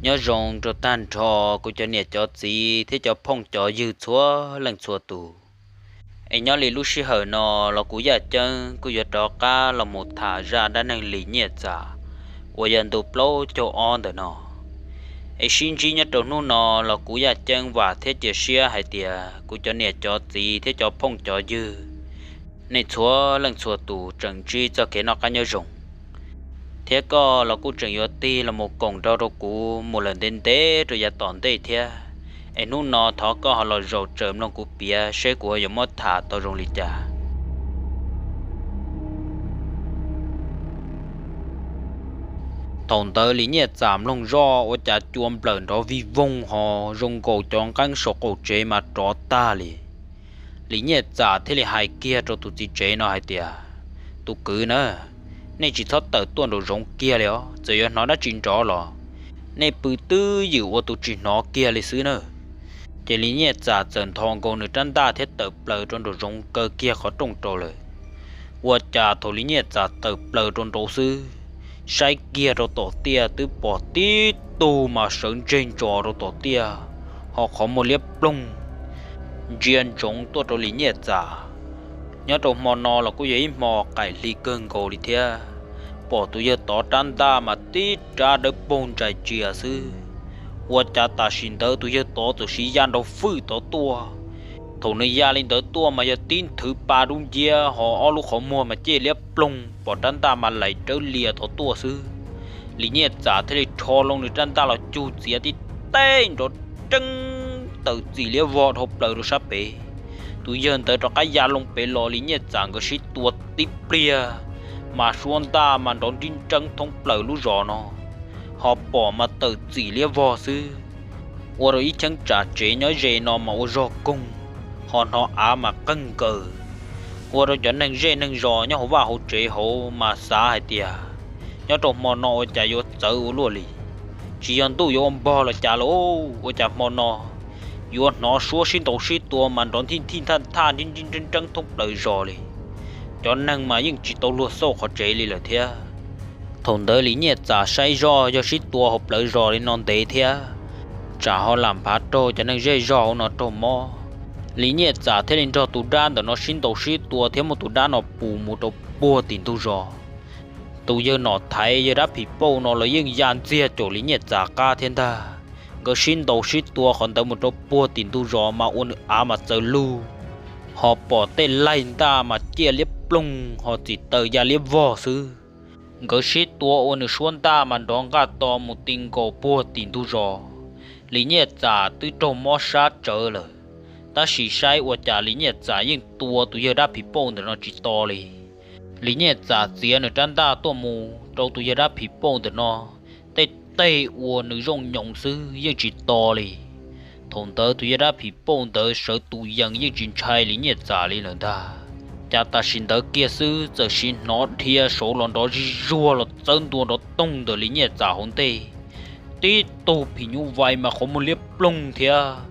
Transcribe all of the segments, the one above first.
Nyob zoo rau tag nrho kuv cov niam cov txiv thiab cov phooj cov ywg txhua leej txhua tus. Es nyob li lub sij hawm no los kuv Yaj Ceeb kuj yuav rov qab los mus tham zaj dab neeg Lis Nyiaj Txam uas yog ntu plaub caug ob ntawm no. Es sib ntsib nyob rau hnub no los kuv Yaj Ceeb vam thiab cia siab hais tias kuv cov niam cov txiv thiab cov phooj cov ywg, nej txhua leej txhua tus tseem ntsib txoj kev noj qab nyob zoo, thiab koj los kuj tseem yuav tig los mus koom nrog rau kuv mus lawm ntev ntev rau yav tom ntej thiab. Es hnub no thov koj ho los zaum tsawm mloog kuv piav seb kuv yuav muab tham tau zoo li cas. Thaum ntawd Lis Nyiaj Txam mloog zoj ua cas cua nplawm nrov vij voog ho zoo nkaus cov nqeeb saum qaum tsev mas rov tag li. Lis Nyiaj Txam thiaj li hais kiag rau tus txiv tsev no hais tias, tus kwv na, nej tsis txhob tawm tuaj nraum zoov kiag li os, txawm yuav hnov dab tsi nrov los nej pw twb ywm ua tus tsis hnov kiag li xwb na. Ces Lis Nyiaj Txam txawm nthos nkaus nws rab ntaj thiab tawm plaws rau nraum zoov kaw kiag qhov rooj rau lawm. Ua cas thaum Lis Nyiaj Txam tawm plaws rau nraud xwb, saib kiag rau tom tiaj twb pom tib tug mas sawv ntseg ntsos rau tom tiaj, ho qhov muag liab ploog ntsia ntsoov tuaj rau Lis Nyiaj Txam. Nyob rau hmo no los kuj yog ib hmo qaim hli kawg nkaus li thiab. Pom tus yawg tod rab ntaj mas tib rab dawb paug ntsais tsias xwb. Ua cas tam sim ntawd tus yawg tod txawm siv ya nrov fwj tod tuaj. Thaum nws ya li ntawd tuaj mas yog tib nthwv pa dub nciab ho ob lub qhov muag mas cej liab ploog, pom rab ntaj mas laim rawv lias tod tuaj xwb. Lis Nyiaj Txam thiaj li rho loo nws rab ntaj los cug txiav tib teg nrov reeb tawm txim liab vog dhau plaws rau sab pem. Tus yawg ntawd rov qab ya loo pem los Lis Nyiaj Txam nkawd sib tua tib pliag, mas suab ntaj mas nrov nrib nreeb thoob plaws lub zos no, ho pom mas tawm txim liab vog xwb. Ua rau ib cheeb tsam tsev nyob ze no mas ua zog koog, ho hnov av mas qeeg nkaws. Ua rau cov neeg zej neeg zos nyob hauv vaj hauv tsev hauv mas xav hais tias, nyob rau hmo no ua cas yuav txawv ua luaj li. Tsis yog ntuj yuav ua npog los cas lauj, ua cas hmo no yuav hnov suab sib ntaus sib tua mas nrov nthij nthij nthaj nthaj nrib nrib nreeb nreeb thoob plaws zos li. Cov neeg mas yeej tsis tau luag xauj qhov tsev li lawm thiab. Thaum ntawd Lis Nyiaj Txam saib zoj yog sib tua hauv plawv zos li no ntev thiab, tsam ho lam phav raug cov neeg zej zog hauv no raug mob. Lis Nyiaj Txam thiaj li nrog tus dab ntawm no sib ntaus sib tua thiab muab tus dab no pus mus rau puag tim ntug zos. Tus yawg Nom Thaiv yawg dab phim pauj no los yeej ya ntxiag caum Lis Nyiaj Txam qab thiab ntag. Nkawd sib ntaus sib tua qhov ntawd mus rau puag tim ntug zos mas ua nws av mas txawv lug, ho pom tej laig ntaj mas ciaj liab ploog ho txim taws ya liab vog xwb. Nkawd sib tua ua nws suab ntaj mas nrov nqaj to mus ti nkaus puag tim ntug zos. Lis Nyiaj Txam twb raug mob sab tsawv lawm, tab sis saib ua cas Lis Nyiaj Txam yeej tua tus yawg dab phim pauj ntawm no tsis to li. Lis Nyiaj Txam txiav nws rab ntaj tuaj mus rau tus yawg dab phim pauj ntawm no, tej teg ua nws zooj nyoos xwb yeej tsis to li. Thaum ntawd tus yawg dab phim pauj ntawd sawv tus yees yeej tsis ntshai Lis Nyiaj Txam li lawm ntag. Cas tam sim ntawd kiag xwb txawm sim hnov dhia saud los nrov zig zuag los txawb ntua nrov toog ntawm Lis Nyiaj Txam hauv ntej. Tib tug phim nyuj vais mas qhov muag liab ploog thiab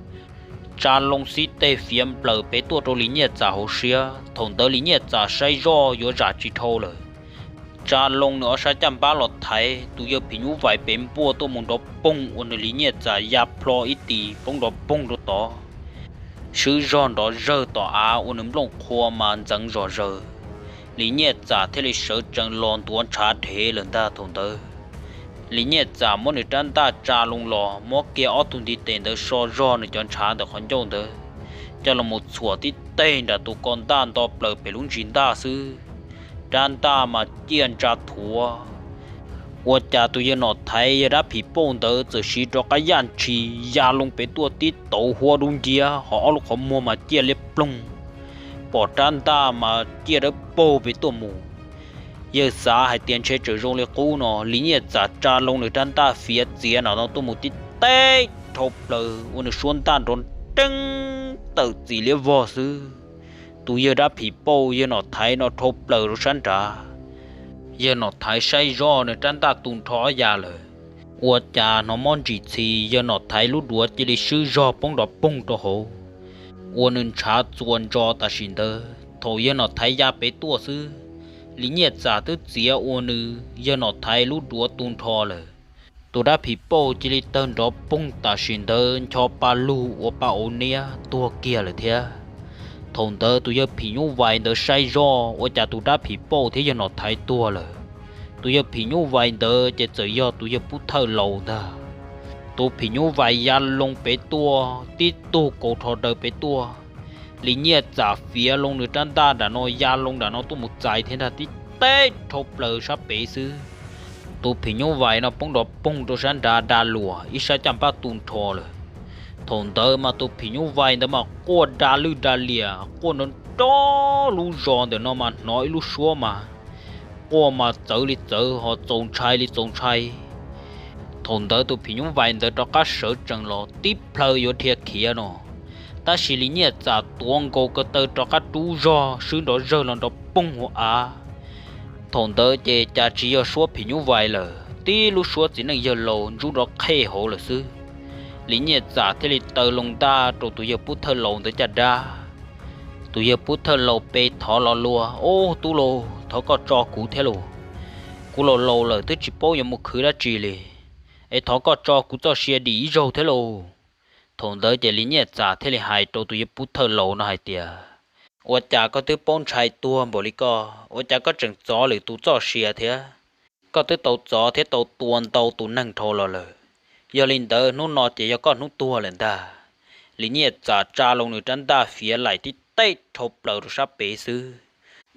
tsa loo xib teg fiav nplawm pem tuaj rau Lis Nyiaj Txam hauv siab. Thaum ntawd Lis Nyiaj Txam saib zoj yuav zam tsis dhau lawm, tsa loo nws ob sab caj npab los thaiv tus yawg phim nyuj vais pem npuaj tuaj mus nrov poog ua nws Lis Nyiaj Txam ya plho ib tis poob nrov poog rau tod. Swb zog nrov zawg tom av ua nws nplooj qhua mas ntxeev zog zawg. Lis Nyiaj Txam thiaj li sawv tsees los ntuav ntshav dhev lawm ntag thaum ntawd. Lis Nyiaj Txam muab nws rab ntaj tsa loo los muab kiag ob tug ntiv tes ntawd so zog nws cov ntshav ntawm qhov ncauj ntawd, coj los mus txhuam tib teg nram tus ko ntaj nto plaws pem lub ntsis ntaj xwb, rab ntaj mas ciaj ntsa thuav. Ua cas tus yawg Nom Thaiv yawg dab phim pauj ntawd txawm siv rov qab yaj ntshis ya loo pem tuaj tib tauv huab dub nciab ho ob lub qhov muag mas ciaj liab ploog, pom rab ntaj mas ciaj dawb paug pem tuaj mus. Yawg xav hais tias ntshe tseem zoo li qub no, Lis Nyiaj Txam tsa loo nws rab ntaj fiav txiav nram no tuaj mus tib teg dhau plaws ua nws suab ntaj nrov nreeb tawm txim liab vog xwb. Tus yawg dab phim pauj yawg Nom Thaiv no dhau plaws rau sab nrad. Yawg Nom Thaiv saib zoj nws rab ntaj tu nrho ya lawm. Ua cas hnov mob ntsis txhi yawg Nom Thaiv lub duav cia li swb zog poob nrov poog rau hauv, ua nws ntshav txuas ntsos tam sim ntawd. Thaum yawg Nom Thaiv ya pem tuaj xwb, Lis Nyiaj Txam twb txiav ua nws yawg Nom Thaiv lub duav tu nrho lawm. Tus dab phim pauj cia li tawg nrov poog tam sim ntawd ncho pa lug ua pa auv niab tuag kiag lawm thiab. Thaum ntawd tus yawg phim nyuj vais ntawd saib zoj ua cas tus dab phim pauj thiab yawg nom thaiv tuag lawm. Tus yawg phim nyuj vais ntawd ces txawm yog tus yawg pub thawj laus ntag. Tus phim nyuj vais ya loo pem tuaj tib tug kaus rho daws pem tuaj. Li Nyiaj Txam fiav loo nws rab ntaj nram no ya loo nram no tuaj mus txais thiab nrag tib teb dhau plaws sab pem xwb. Tus phim nyuj vais no poob nrov poog rau sab nrad da luas ib sab caj npab tu nrho lawm. Thaum ntawd mas tus phim nyuj vais ntawd mas quaj da lwj da lias quaj nrov nrov lub zos ntawm no mas hnov ib lub suab mas quaj mas txawv li txawv ho txaus ntshai li txaus ntshai. Thaum ntawd tus phim nyuj vais ntawd rov qab sawv tsees los tib plhaw yuav dhia khiav no, tab sis Li Nyiaj Txam tuav nkaus ko taw rov qab rub zog swb nrov zawg los nrov poog hauv av. Thaum ntawd ces cas tsis yog suab phim nyuj vais lawm, tib lub suab txiv neej yawg laus ntsub nrov qhej hauv lawm xwb. Li Nyiaj Txam thiaj li taw loo ntaj rau tus yawg pub thawj laus ntawd caj dab. Tus yawg pub thawj laus pe thov lo lua, Ub tub lauj, thov koj tso kuv thiab lauj. Kuv laus laus lawm twb tsis paub yuav mus khwv dab tsi li, es thov koj tso kuv txoj sia dim ib zaug thiab lauj. Thaum ntawd ces Li Nyiaj Txam thiaj li hais rau tus yawg pub thawj laus no hais tias, Ua cas koj twb paub ntshai tuag npaum li koj, ua cas koj tseem txov lwm tus txoj sia thiab? Koj twb tau txov thiab tau tua ntau tus neeg dhau los lawm, yog li ntawd hnub no ces yog koj hnub tuag lawm ntag. Li Nyiaj Txam tsa loo nws rab ntaj fiav laim tib teb dhau plaws rau sab pem xwb.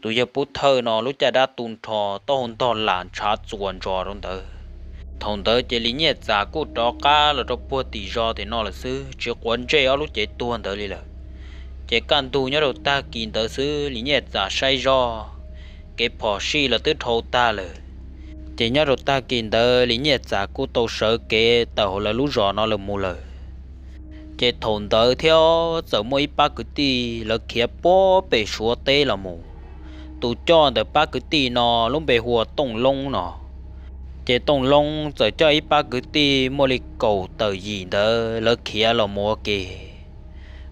Tus yawg pub thawj no lub caj dab tu nrho taub hau ntog lam ntshav txuas ntsos rau ntawd. Thaum ntawd ces Li Nyiaj Txam kuj rov qab los rau puag tim zos tim no lawm xwb, tsis quav ntsej ob lub cev tuag ntawd li lawm. Ces kaj ntug nyob rau tag kis ntawd xwb Li Nyiaj Txam saib zoj, kev phom sij los twb dhau tag lawm. Ces nyob rau tag kis ntawd Li Nyiaj Txam kuj tau sawv kev tawm hauv lawv lub zos no lawm mus lawm. Ces thaum ntawd thiab txawm muaj ib pab kwv tij lawv khiav puag pem Suav teb los mus. Tus coj ntawm pab kwv tij no lub npe hu ua Tooj Loob no. Ces Tooj Loob txawm coj ib pab kwv tij muaj li kaum tawm yim ntawd lawv khiav los mus ua ke.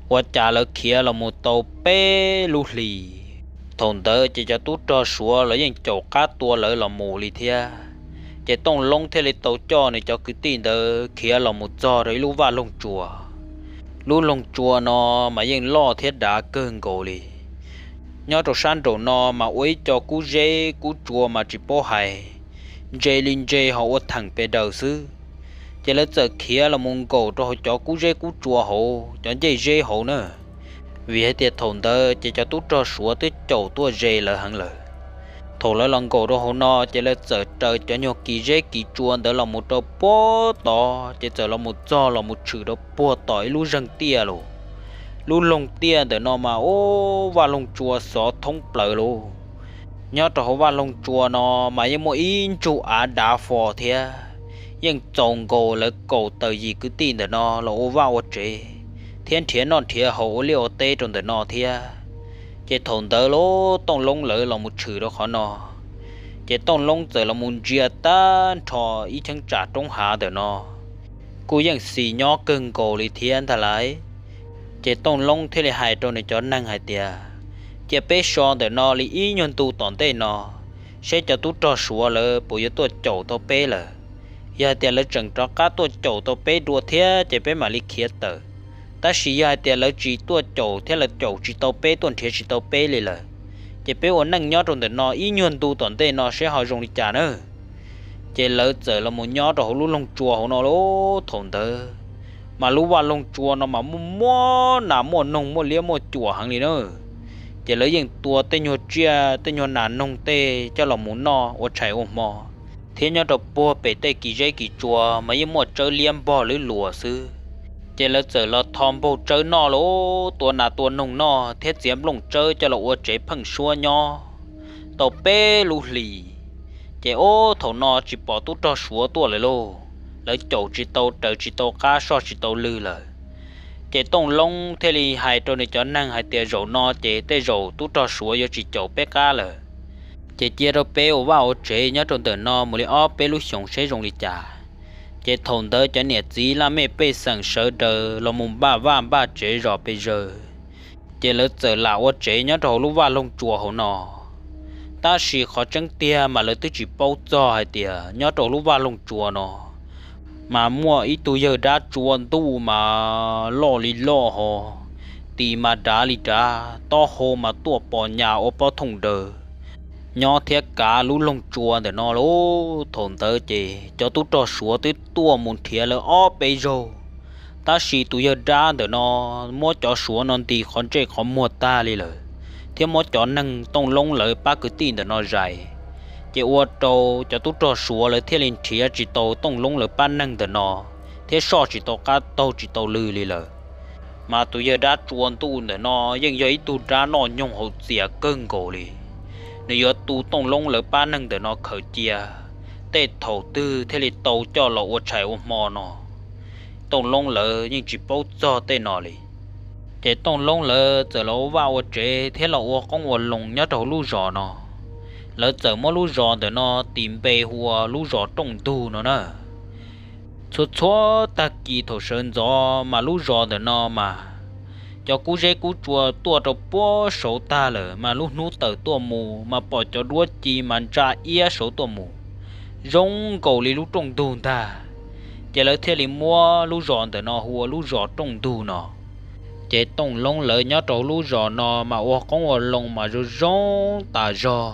Ua cas lawv khiav los mus tau peb lub hlis, thaum ntawd ces cov tub rog Suav los yeej caum qab tua lawv los mus li thiab. Ces Tooj Loob thiaj li tau coj nws cov kwv tij ntawd khiav los mus txog rau ib lub vaj loog tsua. Lub loog tsua no mas yeej loj thiab dav kawg nkaus li. Nyob rau sab nraum no mas ua ib co kub zeb kub tsua mas tsis paub hais, ntse li ntse ho ua theem pes daws xwb. Ces lawv txawm khiav los mus nkaum rau hauv cov kub zeb kub tsua hauv cov ncej zeb hauv na, vim hais tias thaum ntawd ces cov tub rog Suav twb caum tuaj ze lawv heev lawm. Thaum lawv los nkaum rau hauv no ces lawv txawm raws cov nyuag kis zeb kis tsua ntawd los mus rau puag tod, ces txawm los mus txog los mus tshwm rau puag tom ib lub zeeg tiaj lawm. Lub loog tiaj ntawm no mas ub, vaj loog tsua xov thoob plaws lawm. Nyob rau hauv vaj loog tsua no mas yeej muaj ib ntsug av dav fo thiab, yeej txaus nkaus lawv kaum tawm yim kwv tij ntawm no los ua vaj ua tsev thiab nrhiav noj nrhiav haus ua liaj ua teb rau ntawm no thiab. Ces thaum ntawd lub Tooj Loob lawv los mus tshwm rau qhov no, ces Tooj Loob txawm los mus ntsia tag nrho ib cheeb tsam roob hav ntawm no, kuj yeej xis nyob kawg nkaus li thiab ntag lauj. Ces Tooj Loob thiaj li hais rau nws cov neeg hais tias, Cia peb so ntawm no li ib nyuag ntu tom ntej no, seb cov tub rog Suav lawv puas yuav tuaj caum tau peb lawm. Yog hais tias lawv tseem rov qab tuaj caum tau peb dua thiab ces peb mam li khiav tawm. Tab sis yog hais tias lawv tsis tuaj caum thiab lawv caum tsis tau peb, tuaj nrhiav tsis tau peb li lawm, ces peb ua neej nyob rau ntawm no ib nyuag ntu tom ntej no seb ho zoo li cas nawb. Ces lawv txawm los mus nyob rau hauv lub loog tsua hauv no lub thaum ntawd, mas lub vaj loog tsua no mas muaj muaj nas muaj noog muaj liab muaj cuam heev li na. Ces lawv yeej tua tej nyuag tsiaj tej nyuag nas noog tej coj los mus noj ua tshais ua hmo, thiab nyob rau puag pem tej kis zeb kis tsua mas yeej muaj tsawb liab npog lwb luas xwb. Ces lawv txawm los tho npaug tsawb noj lawm, tua nas tua noog noj thiab txiav nplooj tsawb coj los ua tsev pheeb suab nyob tau peb lub hlis. Ces ub thaum no tsis pom tub rog Suav tuaj lawm lauj, lawv caum tsis tau raws tsis tau qab soj tsis tau lwg lawm. Ces Tooj Loob thiaj li hais rau nws cov neeg hais tias, Zaum no ces tej zaum tub rog Suav yuav tsis caum peb qab lawm. Ces cia rau peb ua vaj ua tsev nyob rau ntawm no mus li ob peb lub xyoos seb zoo li cas. Ces thaum ntawd cov niam txiv laj mej pej xeem sawv daws los mus npaj vaj npaj tsev zos pes zaws, ces lawv txawm lam ua tsev nyob rau hauv lub vaj loog tsua hauv no. Tab sis qhov tseeb tiag mas lawv twb tsis paub txog hais tias nyob rau lub vaj loog tsua no Mas muaj ib tug yawg dab tsua ntuj mas loj li loj hos, tis mas dav li dav, taub hau mas tuaj pos nyas ua pob thooj daws, nyob thiab kav lub loog tsua ntawm no lauj. Thaum ntawd ces cov tub rog Suav twb tuaj mus nrhiav lawv ob peb zaug, tab sis tus yawg dab ntawm no muab cov Suav no nti qhov ntsej qhov muag tag li lawm, thiab muab cov neeg Tooj Loob lawv pab kwv tij ntawm no zais. Ces ua rau cov tub rog Suav lawv thiaj li nrhiav tsis tau Tooj Loob lawv pab neeg ntawm no, thiab soj tsis tau qab taug tsis tau lw li lawm. Mas tus yawg dab tsua ntuj ntawm no yeej yog ib tug dab noj nyoog haus txias kawg nkaus li. Nws yuav tu Tooj Loob lawv pab neeg ntawm no khaws cia, tej thaum twg thiaj li tau coj los ua tshais ua hmo no, Tooj Loob lawv yeej tsis paub txog tej no li. Ces Tooj Loob lawv txawm los ua vaj ua tsev thiab los ua qoob ua loo nyob rau hauv lub zos no. Lawv txawm muab lub zos ntawm no tis npe hu ua lub zos Rooj Ntug no na. Txhua txhua tag kis thaum sawv ntxov mas lub zos ntawm no mas cov kub zeb kub tsua tuaj rau puag saud tag lawm, mas lub hnub tawm tuaj mus mas pom cov duab ci mas ntsa iab saud tuaj mus, zoo nkaus li lub rooj ntug ntag. Ces lawv thiaj li muab lub zos ntawm no hu ua lub zos Rooj Ntug no. Ces Tooj Loob lawv nyob rau lub zos no mas ua qoob ua loo mas zoo zoo tas zog,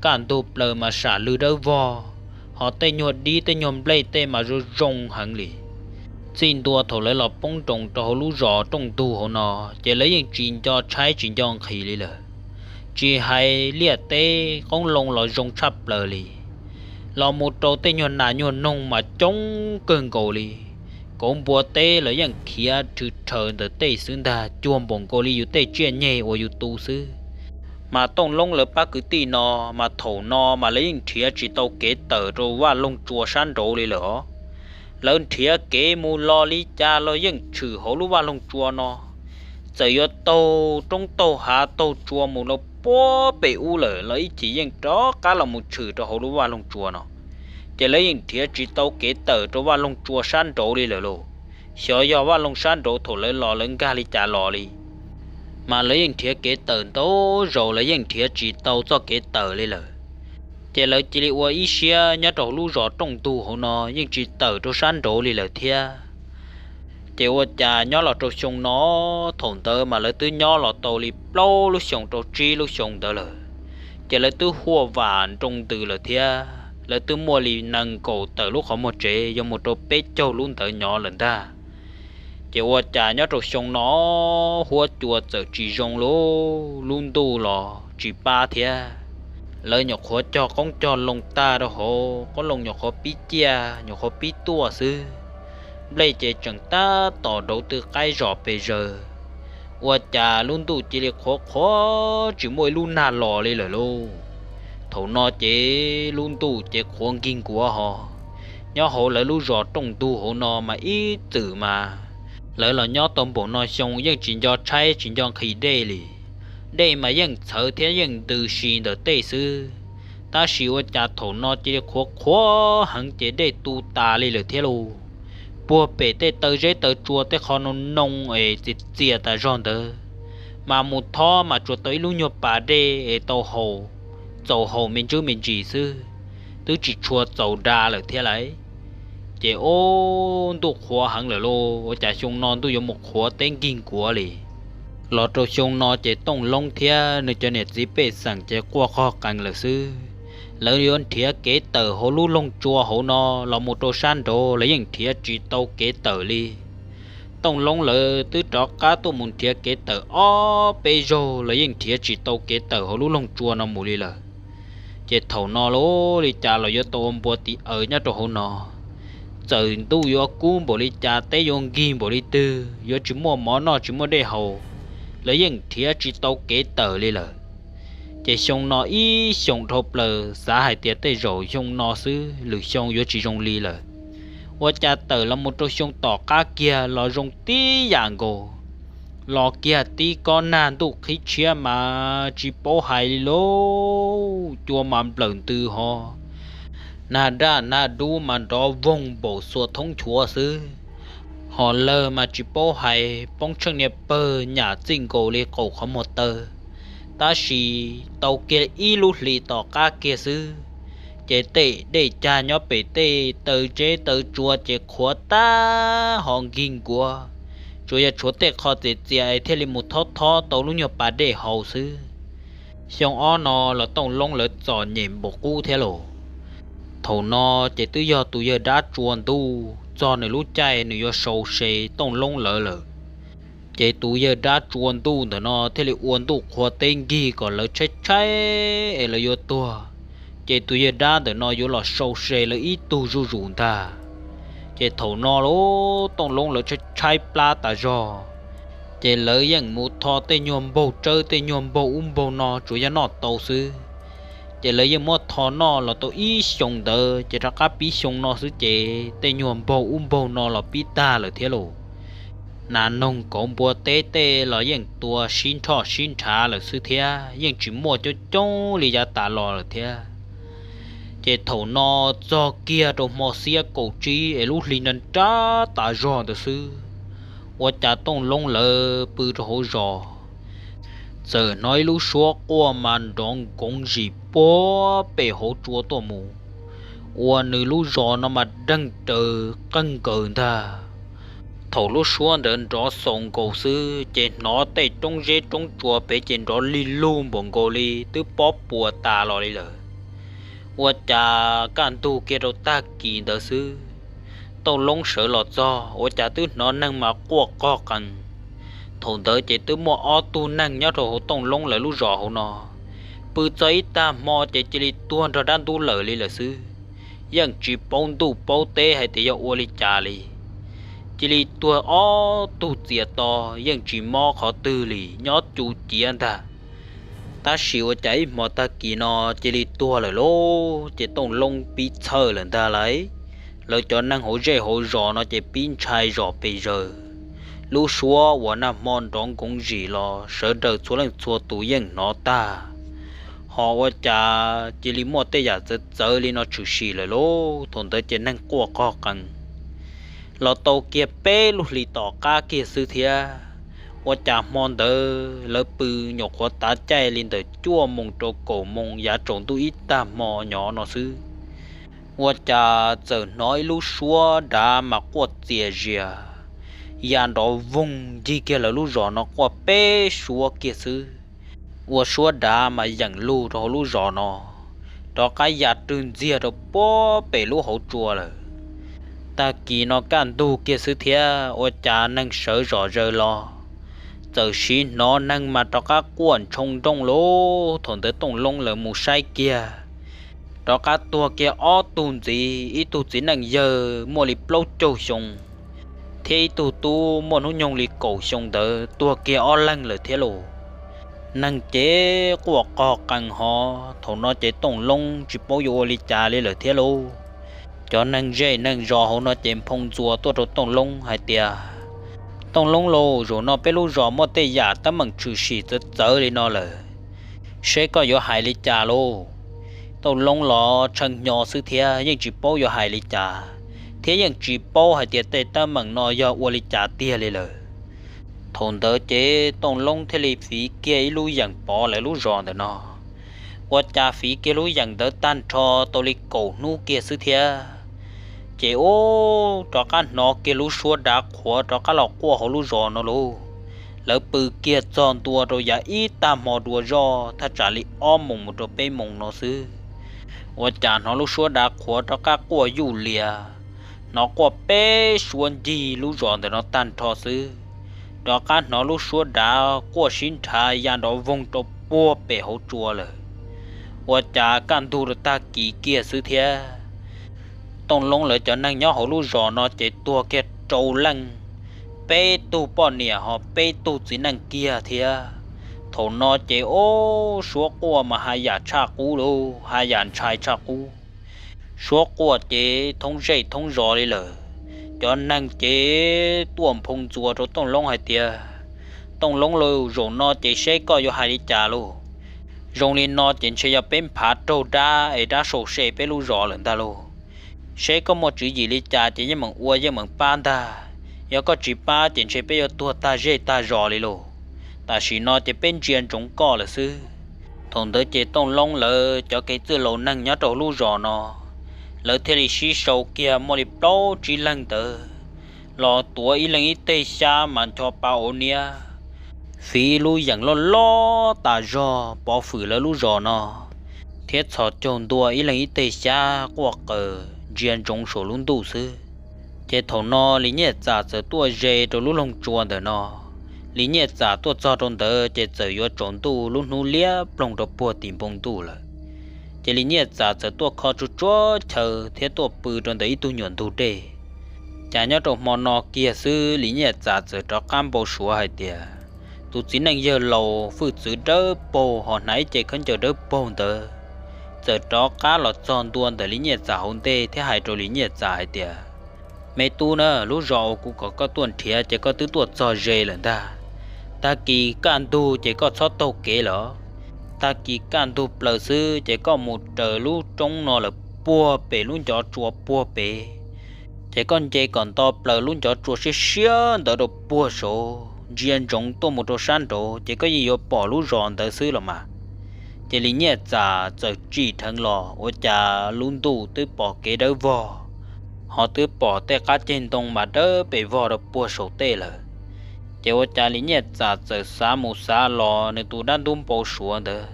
kaj ntug plaws mas sam lw dawb vog, ho tej nyuag dib tej nyuag nplej tej mas zoo zoo heev li. Txij ntua thaum lawv los poob nroos rau hauv lub zos Rooj Ntug hauv no, ces lawv yeej tsis nco tshaib tsis nco nqhis li lawm. Tsis hais liaj teb qoob loo los zoo tshaj plaws li, los mus rau tej nyuag nas nyuag noog mas coob kawg nkaus li. Kauv npua teb los yeej khiav rhw rhaws ntawm tej xwb ntag, cuag npaum nkaus li yus tej tsiaj nyeg uas yus tu xwb. Mas Tooj Loob lawv pab kwv tij no, mas thaum no mas lawv yeej nrhiav tsis tau kev tawm rau vaj loog tsua sab nraud li lawm os. Lawv nrhiav kev mus los li cas los yeej tshwm hauv lub vaj loog tsua no. Txawm yuav taug roob taug hav taug tsua mus rau puag pem ub lawm los ib chim yeej rov qab los mus tshwm rau hauv lub vaj loog tsua no. Ces lawv yeej nrhiav tsis tau kev tawm rau vaj loog tsua sab nraud li lawm lauj. Xyov yog vaj loog sab nraud thaum lawv los lawv nkag li cas los li. Mas lawv yeej nrhiav kev tawm ntau zaus lawv yeej nrhiav tsis tau txoj kev tawm li lawm. Ces lawv cia li ua ib siab nyob rau lub zos Rooj Ntug hauv no yeej tsis tawm rau sab nraud li lawm thiab. Ces ua cas nyob los rau xyoo no, thaum ntawd mas lawv twb nyob los tau li plaub lub xyoo rau tsib lub xyoo ntawd lawm. Ces lawv twb huaj vam nroo ntws lawm thiab, lawv twb muaj li nees nkaum tawm lub qhov muag tsev yuav mus rau peb caug lub ntawd nyob lawm ntag. Ces ua cas nyob rau xyoo no, huab cua txawm tsis zoo lauj, lub ntuj los tsis pab thiab. Lawv nyuam qhuav cog qoob cog loo tag rau hauv, qoob loo nyuam qhuav pib ciaj nyuam qhuav pib tuaj xwb. Nplej ces tseem tab tom nrauv tw qaib zom pes zaws. Ua cas lub ntuj cia li qhuav qhuav tsis muaj ib lub nag los li lawm lauj. Thaum no ces lub ntuj ces qhuav nkig nkuav hos. Nyob hauv lawv lub zos Rooj Ntug hauv no mas ib txwm mas lawv los nyob tau npaum no xyoo yeej tsis nco tshaib tsis nco nqhis dej li. Dej mas yeej txhawv thiab yeej ntws si ntawm tej xwb. Tab sis ua cas thaum no cia li qhuav qhuav heev ces dej tu tas li lawm thiab lauj. Puag pem tej taw zeb taw tsua tej qhov no noo es txias txias tas zog ntawd, mas mus thob mas tsuas tau ib lub nyuag pas dej es tau haus, txaus haus me ntsuj me ntsis xwb, twb tsis tshua txaus da lawm thiab lauj. Ces ob ntuj qhuav heev lawm lauj, ua cas xyoo no ntuj yuav mus qhuav teb nkig nkuav li. Los rau xyoo no ces Tooj Loob thiab nws cov niam txiv pej xeem ces quaj qog qees lawm xwb. Lawv yuav nrhiav kev tawm hauv lub loog tsua hauv no los mus rau sab nraud los yeej nrhiav tsis tau kev tawm li. Tooj Loob lawv twb rov qab tuaj mus nrhiav kev tawm ob peb zaug los yeej nrhiav tsis tau kev tawm hauv lub loog tsua no mus li lawm. Ces thaum no ua li cas los yuav tau ua npua tiv aws nyob rau hauv no. Txawm ntuj yuav kub npaum li cas, teb yuav nkig npaum li twg, yuav tsis muaj mov noj tsis muaj dej haus, lawv yeej nrhiav tsis tau kev tawm li lawm. Ces xyoo no ib xyoos dhau plaws xav hais tias tej zaum xyoo no xwb lwm xyoo yuav tsis zoo li lawm. Ua cas tawm los mus rau xyoo tom qab kiag los zoo tib yam nkaus. Los kiag tib kob nag ntuj qhib tshiab mas tsis paub hais li lauj, cua mas nplawm ntws hos, nag daj nag dub mas nrov voog npaum xuas thoob nchuav xwb. Hos lawg mas tsis paub hais, poob tsheej niag pawg nyam txij nkaus li qaum qhov muag taw. Tab sis tau kiag ib lub hlis tom qab kiag xwb, Ces tej dej cag nyob pem tej taw zeb taw tsua ces qhuav tag ho nkig nkuav, tsuas yog tshuav tej qho txias txias es thiaj li mus thob thob tau lub nyuag pas dej haus xwb. Xyoo ob no los Tooj Loob lawv txom nyem npaum qub thiab lauj. Thaum no ces twb yog tus yawg dab tsua ntuj txog nws lub caij nws yuav sau se Tooj Loob lawv lawm. Ces tus yawg dab tsua ntuj ntawm no thiaj li ua ntuj qhua teb nkig kom lawv tshaib tshaib es lawv yuav tuag, ces tus yawg dab ntawm no yuav los sau se lawv ib tug zuj zus ntag. Ces thaum no los Tooj Loob lawv tshaib tshaib plab tas zog, ces lawv yeej mus tho tej nyuag npaug tsawb tej nyuag npaug ub npaug no tsuas yog noj tau xwb. Ces lawv yeej muab tho noj los tau ib xyoos ntawd ces rov qab pib xyoo no xwb ces tej nyuag npaug ub npaug no los pib tag lawm thiab lauj. Nas noog kauv npua teb tej los yeej tua sib nrhoj sib nrhav lawm xwb thiab, yeej tsis muaj coob coob li yav tas los lawm thiab. Ces thaum no txog kiag rau hmo xiab kaum tsib es lub hli nra nrab tas zog ntawd xwb, ua cas Tooj Loob lawv pw rau hauv zos, txawm hnov ib lub suab quaj mas nrov nkoov zim puag pem hauv tsua tuaj mus, ua nws lub zos no mas deeg raws qeej nkaws ntag. Thaum lub suab ntawd nrov xaus nkaus xwb ces hnov tej roob zeb roob tsua pem ces nrov lig lug npaum nkaus li twb pob puas tas los li lawm. Ua cas kaj ntug kiag rau tag kis ntawd xwb, Tooj Loob sawv los txog ua cas twb hnov neeg mas quaj qog qees. Thaum ntawd ces twb muaj ob tug neeg nyob rau hauv Tooj Loob lawv lub zos hauv no, pw txog ib tag hmo ces cia li tuag nrog dab ntub lawm li lawm xwb. Yeej tsis paub ntuj paub teb hais tias yog ua li cas li, cia li tuag ob tug txias to, yeej tsis mob qhov twg li, nyob cu ciav ntag. Tab sis ua cas ib hmo tag kis no cia li tuag lawm lauj, ces Tooj Loob pib txhawj lawm ntag lauj. Lawv cov neeg hauv zej hauv zos no ces pib ntshai zom pes zaws. Lub suab uas nag hmo nrov nkoov zim los sawv daws txhua leej txhua tus yeej hnov tag, ho ua cas cia li muaj tej yam txawv txawv li no tshwm sim lawm lauj. Thaum ntawd ces neeg quaj qog qees los tau kiag peb lub hlis tom qab kiag xwb thiab. Ua cas hmo ntawd lawv pw nyuam qhuav tav caij li ntawm cuaj moos rau kaum moos yav tsaus ntuj ib tag hmo nyob no xwb, ua cas txawm hnov ib lub suab dav mas quaj txias zias ya nrov voog ncig kiag lawv lub zos no quaj peb suab kiag xwb. Ua suab dav mas yeem lug rau hauv lub zos no, rov qab ya rwg ntxiag rau puag pem lub hauv tsua lawm. Tag kis no kaj ntug kiag xwb thiab ua cas neeg sawv zom zaws los, txawm siv hnov neeg mas rov qab quaj ntshoo nrooj lauj. Thaum ntawd Tooj Loob lawv mus saib kiag, rov qab tuag kiag ob tug ntxiv, ib tug txiv neej yawg muaj li plaub caug xyoo, thiab ib tug tub muaj hnub nyoog li kaum xyoo ntawd tuag kiag ob leeg lawm thiab lauj. Neeg ces quaj qog qees hov, thaum no ces Tooj Loob tsis paub yuav ua li cas li lawm thiab lauj. Cov neeg zej neeg zos hauv no ces nphoo ntxuas tuaj rau Tooj Loob hais tias, Tooj Loob lauj, zaum no peb lub zos muaj tej yam teeb meem tshwm sim txawv txawv li no lawm, seb koj yuav hais li cas lauj? Tooj Loob los tshee hnyo xwb thiab yeej tsis paub yuav hais li cas, thiab yeej tsis paub hais tias tej teeb meem no yog ua li cas tiag li lawm. Thaum ntawd ces Tooj Loob thiaj li fiv kiag ib lub yeem pov lawv lub zos ntawm no. Ua cas fiv kiag lub yeem ntawd tag nrho tau li kaum hnub kiag xwb thiab, ces ub, rov qab hnov kiag lub suab dav qhuav rov qab los quaj hauv lub zos no lauj. Lawv pw kiag txog ntua rau yav ib tag hmo dua zoj thaj tsam li ob moos mus rau peb moos no xwb, ua cas hnov lub suab dav qhuav rov qab quaj yuj lias, hnov quaj peb suab ncig lub zos ntawm no tag nrho xwb. Rov qab hnov lub suab dav quaj sib nrhav ya nrov voog rau puag pem hauv tsua lawm. Ua cas kaj ntug rau tag kis kiag xwb thiab, Tooj Loob lawv cov neeg nyob hauv lub zos no ces tuag kiag rau leej, peb tug poj niam ho peb tug txiv neej kiag thiab. Thaum no ces ub, suab quaj mas ha yam tshaj qub lauj, ha yam ntshai tshaj qub. Suab quaj ces thoob zej thoob zos li lawm. Cov neeg ces tuaj nphoo ntxuas rau Tooj Loob hais tias, Tooj Loob lauj, zaum no ces seb koj yuav hais li cas lauj? Zoo li no ces ntshe yog peb nphav raug dab es dab sau se peb lub zos lawm ntag lauj. Seb koj muaj tswv yim li cas ces yeej meem ua yeej meem pab ntag. Yog koj tsis pab ces ntshe peb yuav tuag tag zej tag zos li lauj. Tam sim no ces peb ntsia ntsoov koj lawm xwb. Thaum ntawd ces Tooj Loob lawv cov kev txwj laus neeg nyob rau lub zos no, lawv thiaj li sib sau kiag muaj li plaub tsib leeg ntawd los tuav ib leeg ib teg xyab mas ncho pa ua niab, fiv ib lub yeem loj loj tas zog pov fwm lawv lub zos no, thiab txhos caug ntua ib leeg ib teg xyab quaj qawm ntsia ntsoov saum lub ntuj xwb. Ces thaum no Lis Nyiaj Txam txawm tuaj ze rau lub loog tsua ntawm no. Lis Nyiaj Txam tuaj txog rau ntawd ces txawm yuav tsaus ntuj lub hnub liab ploog rau puag tim npoo ntuj lawm. Ces Lis Nyiaj Txam txawm tuaj kho tsuj tsuav chaw thiab tuaj pw rau ntawm ib tug nyuam ntug dej. Cas nyob rau hmo no kiag xwb Lis Nyiaj Txam txawm rov qab npau suav hais tias tus txiv neej yawg laus hwj txwv dawb paug ho hnav ib ce khaub ncaws dawb paug ntawd txawm rov qab los txog ntua ntawm Lis Nyiaj Txam hauv ntej thiab hais rau Lis Nyiaj Txam hais tias, Me tub na, lub zos uas kuv kom koj tuaj nrhiav ces koj twb tuaj txog ze lawm ntag. Tag kis kaj ntug ces koj txhob taug kev lawm. Tag kis kaj ntug plaws xwb ces koj mus raws lub roob no lawm puag pem lub ncov tsua puag pem, ces koj nce kom nto plaws lub ncov tsua siab siab ntawd rau puag saud ntsia ntsoov tuaj mus rau sab nraud ces koj yeej yuav pom lub zos ntawd xwb los mas. Ces Lis Nyiaj Txam txawm tsim dheev los ua cas lub ntuj twb pom kev dawb vog, ho twb pom tej qab ceg ntoo mas dawb pes vog rau puag saum tej lawm. Ces ua cas Lis Nyiaj Txam txawm xav mus xav los nws tus dab ntub npau suav ntawd.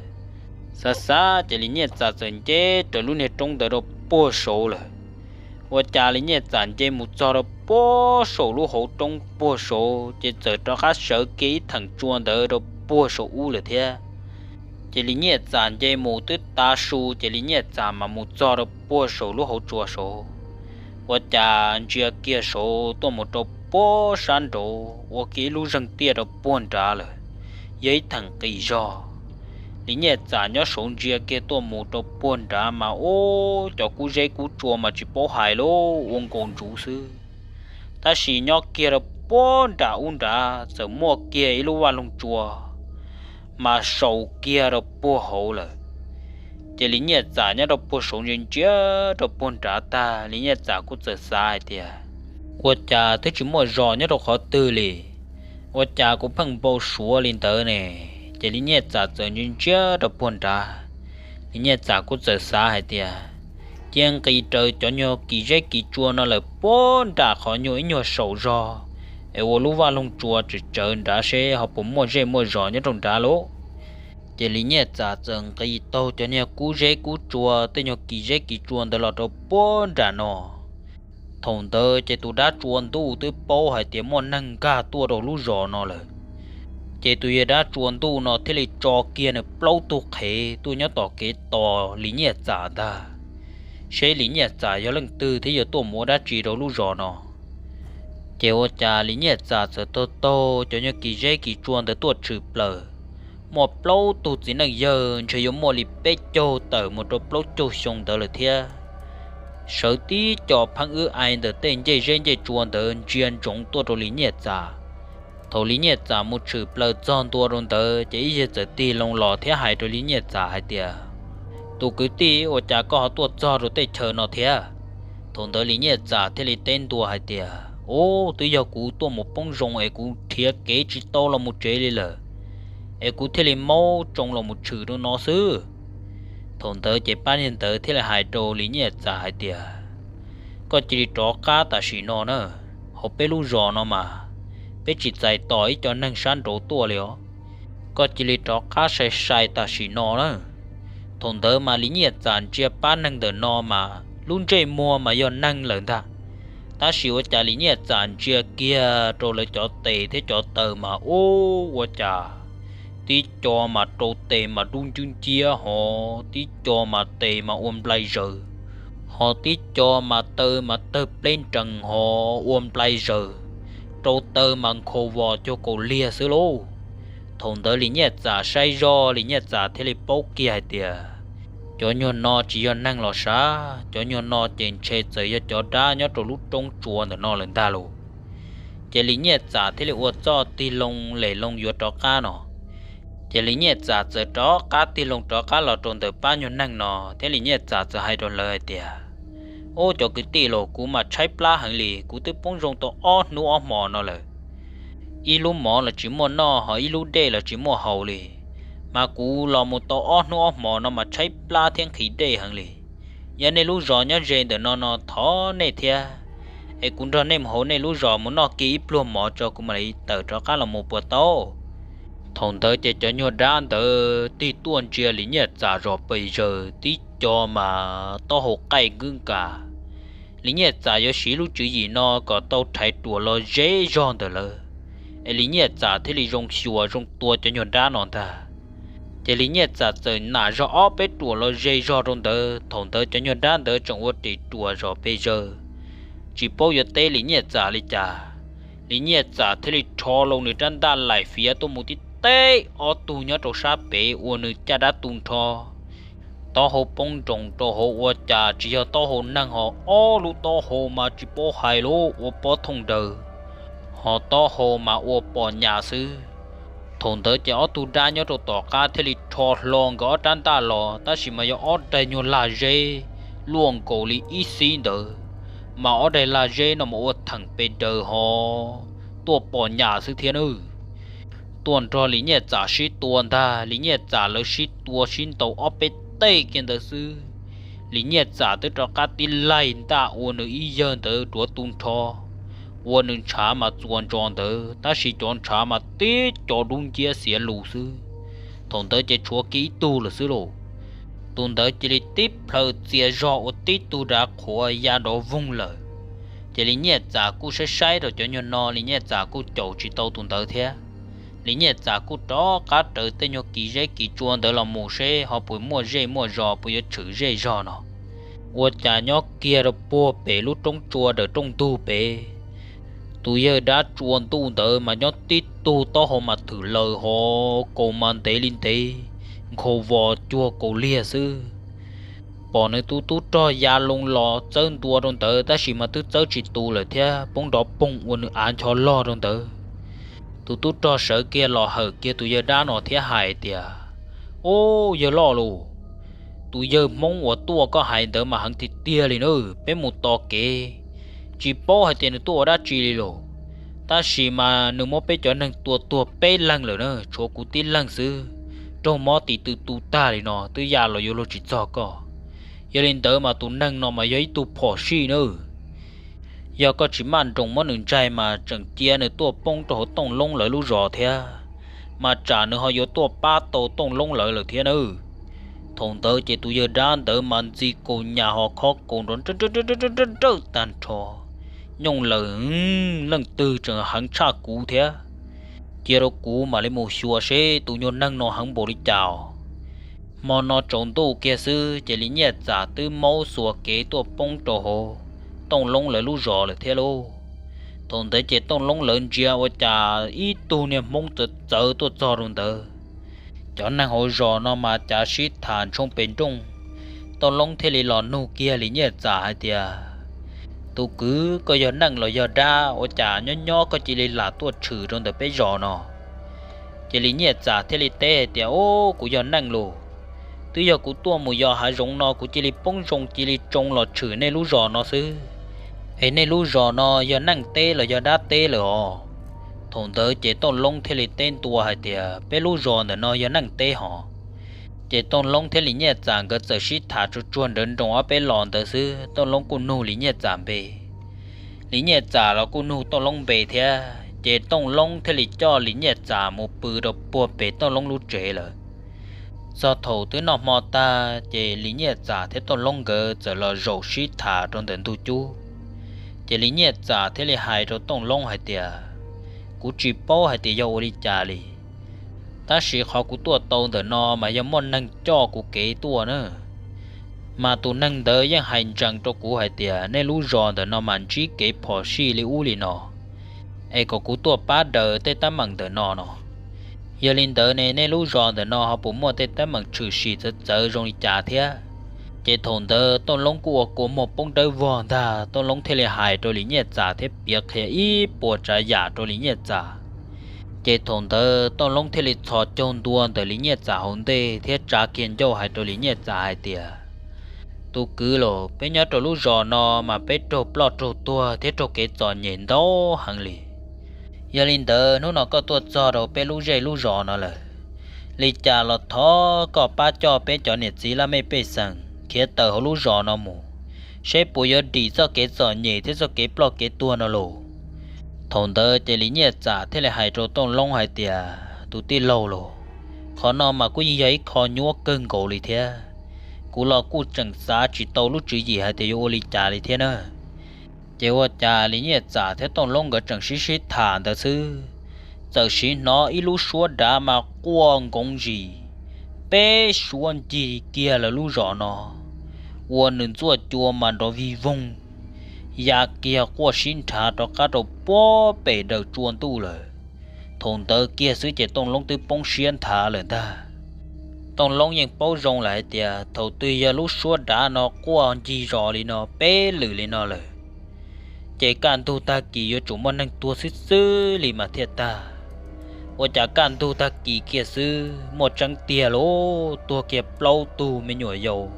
Xav xav ces Lis Nyiaj Txam txawm nce raws lub niag roob ntawd rau puag saud lawm. Ua cas Lis Nyiaj Txam nce mus txog rau puag saum lub hauv roob puag saud ces txawm rov qab sawv kiag ib theem tsua ntawd rau puag saum ub lawm thiab. Ces Lis Nyiaj Txam nce mus twb tav su ces Lis Nyiaj Txam mas mus txog rau puag saum lub hauv tsua saud. Ua cas ntsia kiag saud tuaj mus rau puag sab nraud ua kiag ib lub zeeg tiaj rau puag nrad lawm, yog ib theem qis zog. Lis Nyiaj Txam nyob saud ntsia kiag tuaj mus rau puag nrad mas ub, cov kub zeb kub tsua mas tsis paub hais lawm, ua nkaus ntsuv xwb. Tab sis nyob kiag rau puag nram ub nrad txawm muaj kiag ib lub vaj loog tsua mas saum kiag rau puag hauv lawm. Ces Lis Nyiaj Txam nyob rau puag saud ntsia ntsia rau puag nrad tag, Lis Nyiaj Txam kuj txawm xav hais tias, Ua cas twb tsis muaj zos nyob rau qhov twg li? Ua cas kuv pheej npau suav li ntawd ne? Ces Lis Nyiaj Txam txawm ntsia ntsia rau puag nrad. Lis Nyiaj Txam kuj txawm xav hais tias, Cia nqis raws cov nyuag kis zeb kis tsua no lawm puag nram qhov nyuag ib nyuag saum zog es ua lub vaj loog tsua tsawv tsawv nrad seb ho puas muaj zej muaj zos nyob rau nrad lauj. Ces Lis Nyiaj Txam txawm nqis taug cov nyuag kub zeb kub tsua tej nyuag kis zeb kis tsua ntawd los rau puag nram no. Thaum ntawd ces tus dab tsua ntuj twb paub hais tias muaj neeg nkag tuaj rau lub zos no lawm. Ces tus yawg dab tsua ntuj no thiaj li tso kiag nws plaub tug qhev tuaj nyob tom kev tos Lis Nyiaj Txam ntag, seb Lis Nyiaj Txam yog leej twg thiab yuav tuaj mus ua dab tsi rau lub zos no. Ces ua cas Lis Nyiaj Txam txawm taug taug cov nyuag kis zeb kis tsua ntawd tuaj tshwm plaws. Muaj plaub tug txiv neej yawg ntshe yuav muaj li peb caug tawm mus rau plaub caug xyoo ntawd lawm thiab, sawv tib co pheeb wb ai ntawm tej ncej zeb ncej tsua ntawd ntsia ntsoov tuaj rau Lis Nyiaj Txam. Thaum Lis Nyiaj Txam mus tshwm plaws txog ntua rau ntawd ces ib yawg txawm tig loo los thiab hais rau Lis Nyiaj Txam hais tias, Tus kwv tij, ua cas koj ho tuaj txog rau tej chaw no thiab? Thaum ntawd Lis Nyiaj Txam thiaj li teb ntua hais tias, Ub, twb yog kuv tuaj mus poob zoo es kuv nrhiav kev tsis tau los mus tsev li lawm, es kuv thiaj li maub tsoo los mus tshwm rau no xwb. Thaum ntawd ces pab niag ntawd thiaj li hais rau Lis Nyiaj Txam hais tias, Koj cia li rov qab tam sim no na, hauv peb lub zos no mas peb tsis txais tos ib co neeg sab nraud tuaj li os. Koj cia li rov qab sai sai tam sim no na. Thaum ntawd mas Lis Nyiaj Txam ntsia pab neeg ntawm no mas lub ntsej muag mas yog neeg lawm ntag, tab sis ua cas Lis Nyiaj Txam ntsia kiag rau lawv cov tes thiab cov taw mas ub, ua cas tib co mas rau tes mas dub ncwb nciab hov, tib co mas tes mas ua nplai zaws, hov tib co mas taw mas tawg pleb nrees hov ua nplai zaws, rau taw mas nkhaus vos cuag kaus liag xwb lauj. Thaum ntawd Lis Nyiaj Txam saib zoj, Lis Nyiaj Txam thiaj li paub kiag hais tias, Cov nyuag no tsis yog neeg los sav, cov nyuag no ces ntshe txawm yog cov dab nyob rau lub roob tsua ntawm no lawm ntag lauj. Ces Lis Nyiaj Txam thiaj li ua txoj tig loo lem loo yuav rov qab no. Ces Lis Nyiaj Txam txawm rov qab tig loo rov qab los rau ntawm pab nyuag neeg no thiab Lis Nyiaj Txam txawm hais rau lawv hais tias, Ub, cov kwv tij los, kuv mas tshaib plab heev li, kuv twb poob zoo tau ob hnub ob hmo no lawm. Ib lub mov los tsis muaj noj, ho ib lub dej los tsis muaj haus li, Mas kuv los mus tau ob hnub ob hmos no mas tshaib plab thiab nqhis dej heev li. Yog nej lub zos nyob ze ntawm no no thov nej thiab, es kuv nrog nej mus hauv nej lub zos mus noj kiag ib pluag mov tso kuv mam li tawm rov qab los mus puas tau? Thaum ntawd ces cov nyuag dab ntawd tig tuaj ntsia Lis Nyiaj Txam zos pes zaws tib co mas taub hau qaij nkwb nkas. Lis Nyiaj Txam yuav siv lub tswv yim no kom tau rhais ruam los ze zog ntawm lawv, es Lis Nyiaj Txam thiaj li zoo xyuas zoo tua cov nyuag dab no ntag. Ces Lis Nyiaj Txam txawm nam zog ob peb ruam los ze zog rau ntawd. Thaum ntawd cov nyuag dab ntawd tseem ua ris ruam zos pes zaws, tsis paub yuav teb Lis Nyiaj Txam li cas. Lis Nyiaj Txam thiaj li rho loo nws rab ntaj laim fiav tuaj mus tib teb ob tug nyob rau sab pem ua nws caj dab tu nrho, taub hau poob nroos rau hauv. Ua cas tsis yog taub hau neeg ho ob lub taub hau mas tsis paub hais lub ua pob thooj daws, ho taub hau mas ua pom nyas xwb. Thaum ntawd ces ob tug dab nyob rau tom qab thiaj li rho hlo nkawd ob rab ntaj los, tab sis mas yog ob daig nyuag lag zeb luaj nkaus li ib xib ntawd, mas ob daig lag zeb no mas ua theem pes daws ho tuaj pom nyas xwb thiab nawb. Tuaj nrog Lis Nyiaj Txam sib tua ntag, Lis Nyiaj Txam lawv sib tua sib ntaus ob peb teg kiag ntawd xwb, Lis Nyiaj Txam twb rov qab tib laig ntaj ua nws ib yawg ntawd duav tu nrho, ua nws ntshav mas txuas ntsos ntawd, tab sis cov ntshav mas tib co dub nciab xiav lus xwb. Thaum ntawd ces tshuav kiag ib tug lawm xwb lauj. Tus ntawd cia li tib plhaw txias zog ua tib tug dav qhuav ya nrov voog lawm. Ces Lis Nyiaj Txam kuj saib saib rau cov nyuag no, Lis Nyiaj Txam kuj caum tsis tau tus ntawd thiab. Lis Nyiaj Txam kuj rov qab raws tej nyuag kis zeb kis tsua ntawd los mus seb ho puas muaj zej muaj zos, puas yuav tshwm zej zog no. Ua cas nyob kiag rau puag pem lub roob tsua daws rooj ntug pem, tus yawg dab tsua ntuj ntawd mas nyob tib tug taub hau mas thwm laws ho kaus mas ntev li ntev, nkhaus vos cuag kaus liag xwb. Pom nws tus tub rog ya loo los txawb ntua rau ntawd, tab sis mas twb txawb tsis tu lawm thiab, poob nrov poog ua nws av ncho log rau ntawd. Tus tub rog sawv kiag los hawm kiag tus yawg dab no thiab hais tias, Ub, yawg loj lauj, tus yawg Hmoob uas tuaj koj hais ntawd mas heev tiag tiag li na, peb mus tos kev tsis paub hais tias nws tuaj ua dab tsi li lauj. Tab sis mas nws muab peb cov neeg tua tuag peb leeg lawm na, tshuav kuv tib leeg xwb, raug mob tis tw tu tag li no twb ya los yuav luag tsis txog koj. Yog li ntawd mas tus neeg no mas yog ib tug phom sij na. Yog koj tsis maj nroos muab nws ntsaig mas tseem cia nws tuaj poob rau hauv Tooj Loob lawv lub zos thiab, mas tsam nws ho yuav tuaj pab tau Tooj Loob lawv lawm thiab nawb. Thaum ntawd ces tus yawg dab ntawd mas ntxi kaus nyas ho khob kaus nrov nrawj tag nrho. Nyooj lawm, leej twg tseem heev tshaj kuv thiab. Cia rau kuv mam li mus xyuas seb tus nyuag neeg no heev npaum li cas os. Hmo no tsaus ntuj kiag xwb ces Lis Nyiaj Txam twb maub xuas kev tuaj poob rau hauv Tooj Loob lawv lub zos lawm thiab lauj. Thaum ntawd ces Tooj Loob lawv ntsia ua cas ib tug niag Hmoob txawv txawv tuaj txog rau ntawd. Cov neeg hauv zos no mas cav sib tham ntshoo pes nrooj. Tooj Loob thiaj li los nug kiag Lis Nyiaj Txam hais tias, Tus kwv, koj yog neeg los yog dab, ua cas nyob nyob koj cia li lam tuaj tshwm rau ntawm peb zos no? Ces Lis Nyiaj Txam thiaj li teb hais tias, Ub, kuv yog neeg lauj. Twb yog kuv tuaj mus yos hav zoov no kuv cia li poob zoo cia li tsoo los tshwm nej lub zos no xwb. Es nej lub zos no yog neeg teb los yog dab teb lawm os? Thaum ntawd ces Tooj Loob thiaj li teb ntua hais tias, Peb lub zos ntawm no yog neeg teb hos. Ces Tooj Loob thiab Lis Nyiaj Txam nkawd txawm sib tham tsuag tsuag nrawv nroos ob peb los ntawd xwb, Tooj Loob kuj nug Lis Nyiaj Txam npe. Lis Nyiaj Txam los kuj nug Tooj Loob npe thiab, ces Tooj Loob thiaj li coj Lis Nyiaj Txam mus pw rau puag pem Tooj Loob lub tsev lawm. Txog thaum twb noj hmo tag ces Lis Nyiaj Txam thiab Tooj Loob nkawd txawm los zaum sib tham rau ntawm ntug cub. Ces Lis Nyiaj Txam thiaj li hais rau Tooj Loob hais tias, Kuv tsis paub hais tias yog ua li cas li, tab sis qhov kuv tuaj tau ntawm no mas yog muaj neeg coj kuv kev tuaj na. Mas tus neeg ntawd yeej hais ntsees rau kuv hais tias nej lub zos ntawm no mas ntsib kev phom sij li ub li no, es kom kuv tuaj pab daws tej teeb meem ntawm no no. Yog li ntawd ne nej lub zos ntawm no ho puas muaj tej teeb meem tshwm sim txawv txawv zoo li cas thiab? Ces thaum ntawd Tooj Loob kuj ua kua muag poob dawb vog ntag, Tooj Loob thiaj li hais rau Lis Nyiaj Txam thiab piav qhia ib puas tsav yam rau Lis Nyiaj Txam. Ces thaum ntawd Tooj Loob thiaj li txhos caug ntua ntawm Lis Nyiaj Txam hauv ntej thiab tsa kiag ncauj hais rau Lis Nyiaj Txam hais tias, Tus kwv los, peb nyob rau lub zos no mas peb raug ploj raug tuag thiab raug kev txom nyem ntau heev li. Yog li ntawd hnub no koj tuaj txog rau peb lub zej lub zos no lawm, Li cas los thov koj pab coj peb cov niam txiv laj mej pej xeem khiav tawm hauv lub zos no mus, seb puas yuav dim txoj kev txom nyem thiab txoj kev ploj kev tuag no los. Thaum ntawd ces Lis Nyiaj Txam thiaj li hais rau Tooj Loob hais tias, tus tij laug lauj, qhov no mas kuj yeej yog ib qho nyuab kawg nkaus li thiab. Kuv los kuj tseem xav tsis tau lub tswv yim hais tias yuav ua li cas li thiab na. Ces ua cas Lis Nyiaj Txam thiab Tooj Loob nkawd tseem sib sib tham ntawd xwb, txawm sim hnov ib lub suab dav mas quaj nkoov zis, peb suab ncig kiag lawv lub zos no, ua nws ntxuaj cua mas nrov vig voog, ya kiag quaj sib nrhav rov qab rau puag pem daws tsua ntuj lawm. Thaum ntawd kiag xwb ces Tooj Loob twb poob siab nthav lawm ntag. Tooj Loob yeej paub zoo lawm hais tias thaum twg yog lub suab dav no quaj ncig zos li no peb lwm li no lawm, ces kaj ntug tag kis yuav tsum muaj neeg tuag xwb xwb li mas thiaj tag. Ua cas kaj ntug tag kis kiag xwb muaj tseeb tiag lauj, tuag kiag plaub tug me nyuam yaus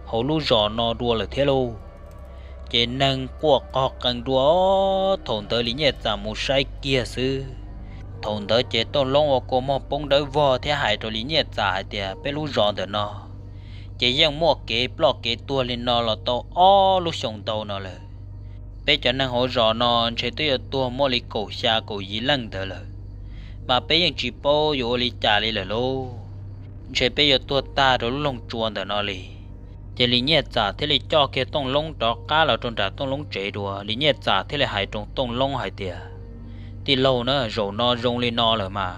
hauv lub zos no dua lawm thiab lauj. Ces neeg quaj qog qees dua. Thaum ntawd Lis Nyiaj Txam mus saib kiag xwb, thaum ntawd ces Tooj Loob ua kua muag poob dawb vog thiab hais rau Lis Nyiaj Txam hais tias, peb lub zos ntawm no ces yeej muaj kev ploj kev tuag li no los tau ob lub xyoo ntau no lawm. Peb cov neeg hauv zos no ntshe twb yuav tuag muaj li kaum xya kaum yim leej ntawd lawm, mas peb yeej tsis paub yuav ua li cas li lawm lauj. Ntshe peb yuav tuag tag rau lub loog tsua ntawm no li. Ces Lis Nyiaj Txam thiaj li coj kiag Tooj Loob rov qab los rau nram Tooj Loob tsev dua. Lis Nyiaj Txam thiaj li hais rau Tooj Loob hais tias, tij laug na, zaum no zoo li no lawm mas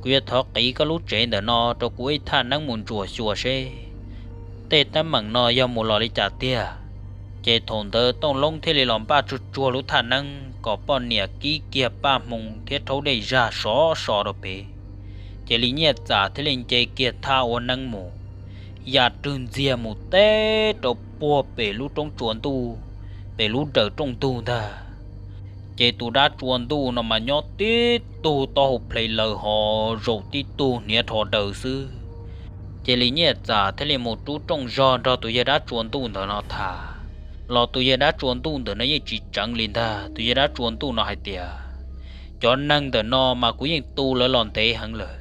kuv yuav thov qiv koj lub tsev ntawm no rau kuv ib thaj neeb mus ntsuam xyuas seb tej teeb meem no yog mus los li cas tiag. Ces thaum ntawd Tooj Loob thiaj li los npaj tsuag tsuag lub thaj neeb kom poj niam kib kiag paj hmoo thiab rhaub dej zag sov so rau pem. Ces Lis Nyiaj Txam thiaj li nce kiag thaj ua neeb mus, ya rwg ntxiag mus teb rau puag pem lub roob tsua ntuj, pem lub daws rooj ntug ntag. Ces tus dab tsua ntuj no mas nyob tib tug taub hau plhis lawm hos zaum tib tug hniav rho daws xwb. Ces Lis Nyiaj Txam thiaj li mus rub rooj zog nrog tus yawg dab tsua ntuj ntawm no tham, los tus yawg dab tsua ntuj ntawm no yeej tsis tseev li ntag. Tus yawg dab tsua ntuj no hais tias, cov neeg ntawm no mas kuv yeej tu lawv los ntev heev lawm.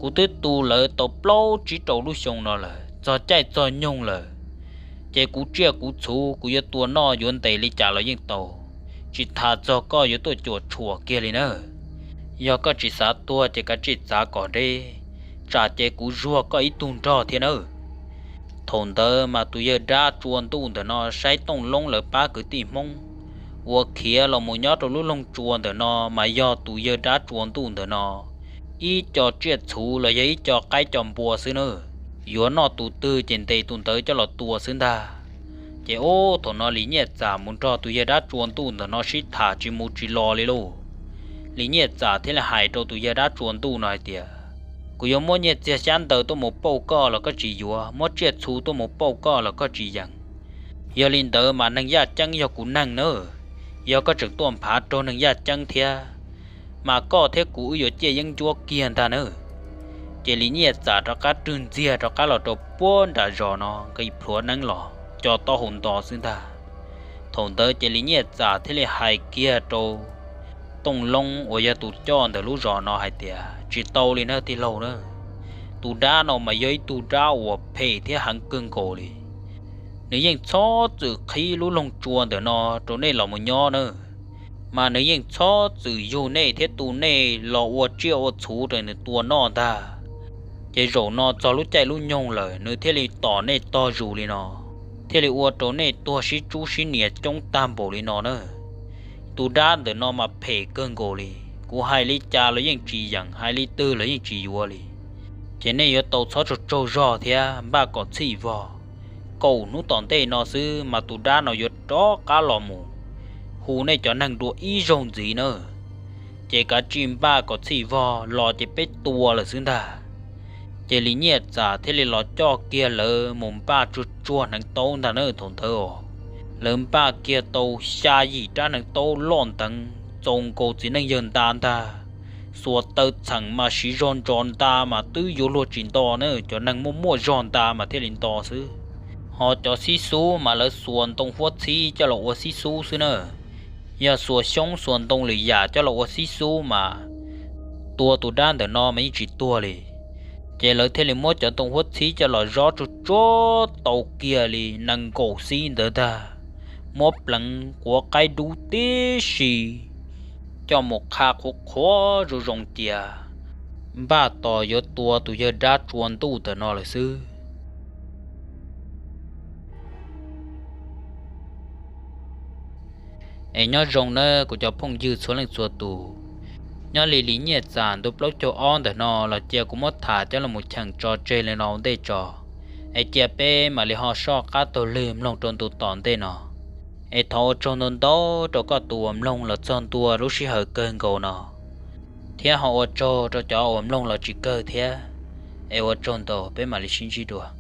Kuv twb tu lawv tau plaub tsib rau lub xyoo no lawm, txog caij txog nyoog lawm, ces kuv tsiaj kuv txhuv kuv yuav tua noj yuav ntes li cas los yeej tau, tsis tas txog koj yuav tuaj cuam tshuam kiag li na. Yog koj tsis xav tuag ces kav tsij txav kom deb, tsam ces kuv zuag koj ib tug nrog thiab nawb. Thaum ntawd mas tus yawg dab tsua ntuj ntawm no saib Tooj Loob lawv pab kwv tij Hmoob uas khiav los mus nyob rau lub loog tsua ntawm no mas yog tus yawg dab tsua ntuj ntawm no ib co tsiaj txhuv los yog ib co qaib co npua xwb na. Yuav noj tus twg ces ntes tus ntawd coj los tua xwb ntag. Ces ub thaum no Lis Nyiaj Txam mus nrog tus yawg dab tsua ntuj ntawm no sib tham tsis mus tsis los li lauj. Lis Nyiaj Txam thiaj li hais rau tus yawg dab tsua ntuj no hais tias, kuv yuav muab nyiaj txiag xyab ntawv tuaj mus pauj koj los koj tsis yuav, muab tsiaj txhu tuaj mus pauj koj los koj tsis yees. Yog li ntawd mas neeg yaj ceeb yog kuv neeg nawb, yog koj tseem tuaj nphav raug neeg yaj ceeb thiab, mas koj thiab kuv wb yuav ciaj yeeb ncuab kiag ntag nawb. Ces Lis Nyiaj Txam rov qab rwg ntxiag rov qab los rau puag nram zos no nqis plhuav neeb los co taub hau nto xwb ntag. Thaum ntawd ces Lis Nyiaj Txam thiaj li hais kiag rau Tooj Loob uas yog tus coj ntawm lub zos no hais tias, tsis tau li na tij laug na, tus dab no mas yog ib tug dab uas phem thiab heev kawg nkaus li. Nws yeej txhob txwm qhib lub loog tsua ntawm no rau nej los mus nyob na, mas nws yeej txhob txwm yug nej thiab tu nej los ua tsiaj ua txhuv rau nws tua noj ntag. Ces zaum no txog lub caij lub nyoog lawm nws thiaj li tom nej tog zus li no, thiaj li ua rau nej tuag sib tsub sib nias coob tag npaum li no na. Tus dab ntawm no mas phem kawg nkaus li, kuv hais li cas los yeej tsis yeem, hais li twg los yeej tsis yuav li. Ces nej yuav tau txhob tsaug tsaug zog thiab npaj kom txhij vog, kaum hnub tom ntej no xwb mas tus dab no yuav rov qab los mus hu nej cov neeg dua ib zaug ntxiv na. Ces kav tsij npaj kom txhij vog los ces peb tua lawm xwb ntag. Ces Lis Nyiaj Txam thiaj li los coj kiag lawv mus npaj tsuag tsuag hneev taub ntag na thaum ntawd os. Lawv npaj kiag tau xya yim rab hneev taub loj nteev txaus nkaus txiv neej yawg nta ntag. Xuas taw txheem mas siv zog ntsos nta mas twb yuav luag tsis nto na, cov neeg muaj muaj zog nta mas thiaj li nto xwb. Ho cov xib xub mas lawv xuas ntoo huab txhib coj los ua xib xub xwb na. Yog xuas xyoob xuas ntoo lwm yam coj los ua xib xub mas tua tus dab ntawm no mas yeej tsis tuag li. Ces lawv thiaj li muab cov ntoo huab txhib coj los zov tsuag tsuag tau kiag li nees nkaum xib ntawd ntag, muab pleev quav qaib dub tib si, coj mus qha qhuav qhuav zoo zoo cia, npaj tos yuav tua tus yawg dab tsua ntuj ntawm no lawm xwb. Es nyob zoo nawb kuv cov phooj ywg txhua leej txhua tus. Nyob li li nyiaj txam ntu plaub caug ob ntawm no los cia kuv muab tham coj los mus cheem tso tseg li no ua ntej tso, es cia peb mam li ho soj qab taug lw mloog rau ntu tom ntej no. Es thov ua tsaug ntau ntau rau koj tus uas mloog los txog ntua lub sij hawm kawg nkaus no, thiab ho ua tsaug rau cov uas mloog los tsis kawg thiab. Es ua tsaug ntau, peb mam li sib ntsib dua.